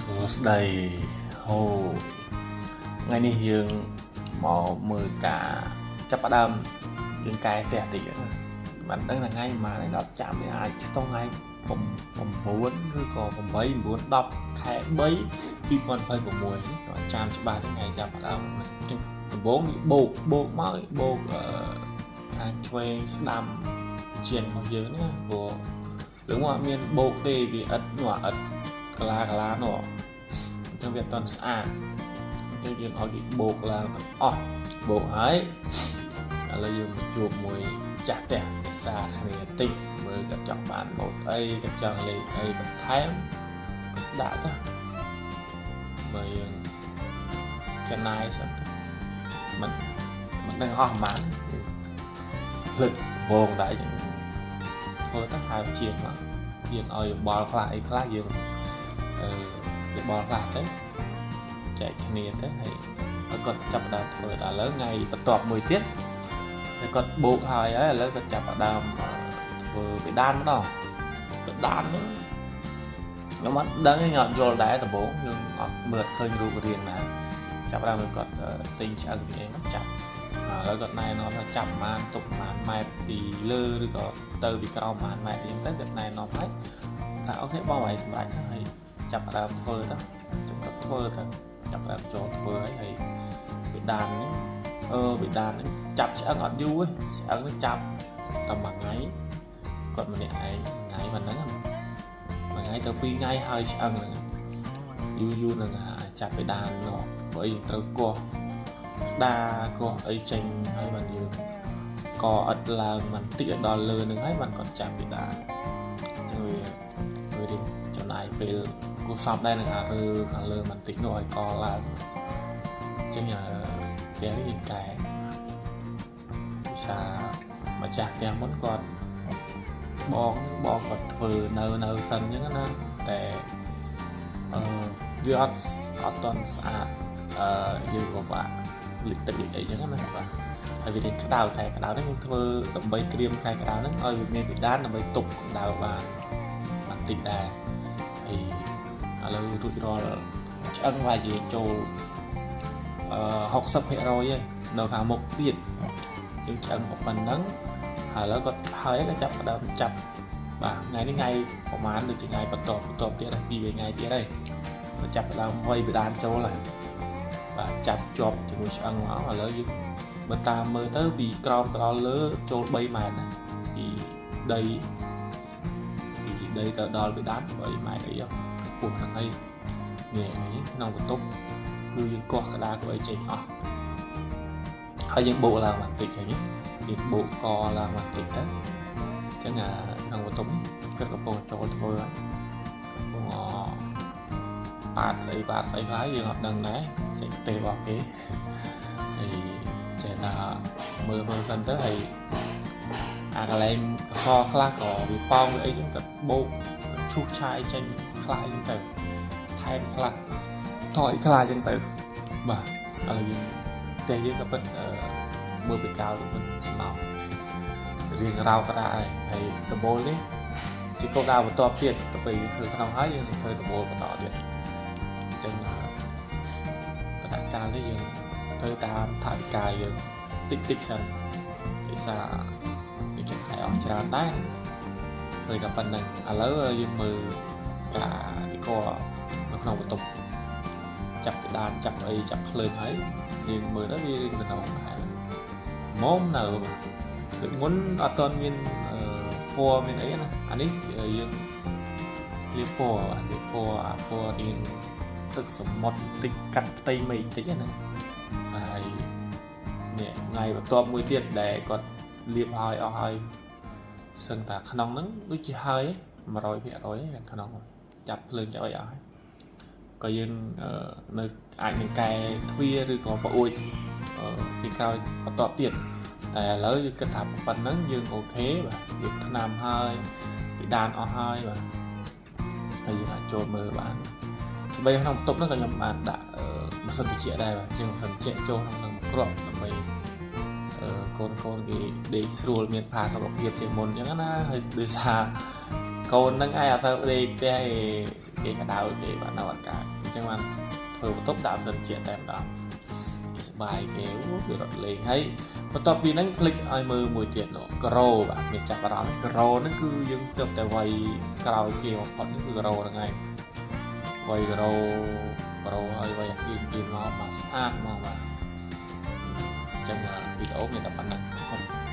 សួស្តីហូថ្ងៃនេះយើងមកមើលការចាប់ផ្ដើមយើងកែផ្ទះតិចណាមិនដឹងថាថ្ងៃប៉ុន្មានទេដល់ចាំវាអាចខ្ទង់ថ្ងៃ9ឬក៏8 9 10ខែ3 2026តើចាំច្បាស់ថ្ងៃចាប់ផ្ដើមអញ្ចឹងដំបូងបោកបោកមកបោកអឺខាងឆ្វេងស្ដាំជាងរបស់យើងណាព្រោះលើមកអត់មានបោកទេវាឥតនោះឥតកាឡាកាឡានោះអញ្ចឹងវាអត់ទាន់ស្អាតអញ្ចឹងយើងឲ្យគេបោកឡើងទាំងអស់បោកហើយឥឡូវយើងមកជួបមួយចាស់ផ្ទះពិសាគ្នាតិចមើលគាត់ចង់បានម៉ូតអីគាត់ចង់លេងអីបន្ថែមគាត់ដាក់ទៅមើលយើងចំណាយសិនទៅមិនមិនដឹងអស់ប៉ុន្មានភ្លេចវងដែរយើងធ្វើទៅហៅជាងមកយើងឲ្យយោបល់ខ្លះអីខ្លះយើងអឺយោបល់ខ្លះទៅចែកគ្នាទៅហើយឲ្យគាត់ចាប់ផ្ដើមធ្វើដល់ឥឡូវថ្ងៃបន្ទាប់មួយទៀតហើយគាត់បោកហើយហើយឥឡូវគាត់ចាប់ផ្ដើមធ្វើបេដានម្ដងបេដានហ្នឹងខ្ញុំអត់ដឹងទេខ្ញុំអត់យល់ដែរដំបូងយើងអត់មើលឃើញរូបរាងណាចាប់ផ្ដើមឲ្យគាត់ទិញឆ្អឹងទិញអីមកចាប់ឥឡូវគាត់ណែនាំថាចាប់ប្រហែលទុកប្រហែលម៉ែត្រពីលើឬក៏ទៅពីក្រោមប្រហែលម៉ែត្រអីចឹងទៅគាត់ណែនាំហើយថា OK បងឲ្យសម្រាប់ទៅហើយចាប់ផ្ដើមធ្វើទៅចាំគាត់ធ្វើទៅចាប់ផ្ដើមចូលធ្វើហើយហើយបេដានហ្នឹងអឺបេដានហ្នឹងចាប់ឆ្អឹងអត់យូរទេឆ្អឹងហ្នឹងចាប់តែមួយថ្ងៃគាត់ម្នាក់ឯងថ្ងៃប៉ុណ្ណឹងមួយថ្ងៃទៅពីរថ្ងៃហើយឆ្អឹងហ្នឹងយូរយូរនឹងចាប់បេដាននោះព្រោះអីត្រូវកោះក្តារកោះអីចេញហើយបានយើងកឥដ្ឋឡើងបន្តិចឲ្យដល់លើនឹងហើយបានគាត់ចាប់បេដានអញ្ចឹងវាវារៀងចំណាយពេលគួរសមដែរនឹងអារើខាងលើបន្តិចនោះឲ្យកឡើងអញ្ចឹងផ្ទះនេះយើងកែភាសាម្ចាស់ផ្ទះមុនគាត់បងបងគាត់ធ្វើនៅនៅសិនអញ្ចឹងណាតែអឺវាអត់អត់តន់ស្អាតអឺយើងពិបាកលិចទឹកលិចអីចឹងណាបាទហើយវារៀងក្តៅខែក្តៅហ្នឹងយើងធ្វើដើម្បីត្រៀមខែក្តៅហ្នឹងឲ្យវាមានពិដានដើម្បីទប់កម្ដៅបានបន្តិចដែរហើយឥឡូវរួចរាល់ឆ្អឹងវាជាចូលអឺ60%ហើយនៅខាងមុខទៀតជាងឆ្អឹងប៉ុណ្ណឹងហើយឥឡូវគាត់ហើយក៏ចាប់ផ្ដើមចាប់បាទថ្ងៃនេះថ្ងៃប្រហែលដូចជាថ្ងៃបន្ទាប់បន្ទាប់ទៀតហើយពីរថ្ងៃទៀតហើយគាត់ចាប់ផ្ដើមវៃបដានចូលហើយបាទចាប់ជាប់ជាមួយឆ្អឹងមកឥឡូវយើងបើតាមមើលទៅពីក្រោមទៅដល់លើចូល3ម៉ែត្រណាពីដីពីដីទៅដល់បដាន3ម៉ែត្រអីកម្ពស់ហ្នឹងហើយនេះក្នុងបន្ទប់គឺយើងកោះក្តារក៏អីចេញអស់ហើយយើងបូកឡើងបន្តិចឃើញទេយើងបូកកឡើងបន្តិចទៅអញ្ចឹងអាក្នុងបន្ទប់នេះគាត់កំពុងចូលធ្វើហើយកំពុងអបាតស្អីបាតស្អីខ្លះយើងអត់ដឹងដែរចេញទេរបស់គេហើយចេះថាមើលមើលសិនទៅហើយអាកន្លែងកសខ្លះក៏វាប៉ោងវាអីហ្នឹងក៏បោកក៏ឈូសឆាយចេញខ្លះអីហ្នឹងទៅថែមខ្លះថយខ្លះអញ្ចឹងទៅបាទឥឡូវយើងផ្ទះយើងក៏ពិតមើលពីកៅទៅពិតសំណោរៀងរោកដែរហើយដំបូលនេះជាគោលដៅបន្ទាប់ទៀតទៅពេលយើងធ្វើក្នុងហើយយើងនឹងធ្វើដំបូលបន្តទៀតអញ្ចឹងតកាលនេះយើងធ្វើតាមថវិកាយើងតិចតិចសិនភាសាយើងចំណាយអស់ច្រើនដែរធ្វើតែប៉ុណ្្នឹងឥឡូវយើងមើលការវិកនៅក្នុងបន្ទប់ចាប់កដានចាប់អីចាប់ភ្លើងហើយយើងមើលទៅវារៀងតំណងដែរមុំនៅទឹកមុនអត់ទាន់មានពណ៌មានអីណាអានេះយើងលាបពណ៌បាទលាបពណ៌អាពណ៌រៀងទឹកសមុទ្រតិចកាត់ផ្ទៃមេឃតិចណាហើយនេះថ្ងៃបន្ទាប់មួយទៀតដែលគាត់លាបហើយអស់ហើយសឹងតែក្នុងហ្នឹងដូចជាហើយ100%ខាងក្នុងចាប់ភ្លើងចាប់អីអស់ហើយក៏យើងនៅអាចនឹងកែទ្វារឬក៏ប្អួចពីក្រោយបន្ទាប់ទៀតតែឥឡូវយើងគិតថាប៉ុណ្្នឹងយើង OK បាទយើងថ្នាំហើយពីដានអស់ហើយបាទហើយយើងអាចចូលមើលបានស្បីក្នុងបន្ទប់ហ្នឹងក៏ខ្ញុំបានដាក់ម៉ាស៊ីនត្រជាក់ដែរបាទជាងម៉ាស៊ីនត្រជាក់ចូលក្នុងនឹងគ្រាប់ដើម្បីកូនកូនគេដេកស្រួលមានផាសុខភាពជាងមុនអញ្ចឹងណាហើយដោយសារកូនហ្នឹងឯងអត់ទៅដេកផ្ទះឯងគេ គេក្តៅគេបាទនៅអត់កើតអញ្ចឹងបានធ្វើបន្ទប់ដាក់ម៉ាស៊ីនត្រជាក់តែម្ដងគេសប្បាយគេអូគេរត់លេងហើយបន្ទាប់ពីហ្នឹងคลิกឲ្យមើលមួយទៀតនោះក្រូបាទមានចាប់អារម្មណ៍ក្រូហ្នឹងគឺយើងទៅតែវាយក្រោយគេបំផុតហ្នឹងគឺក្រូហ្នឹងឯងវាយក្រូក្រូហើយវាយអាគីមគីមកបាទស្អាតមកបាទអញ្ចឹងវីដេអូមានតែប៉ុណ្្នឹងអរគុណ។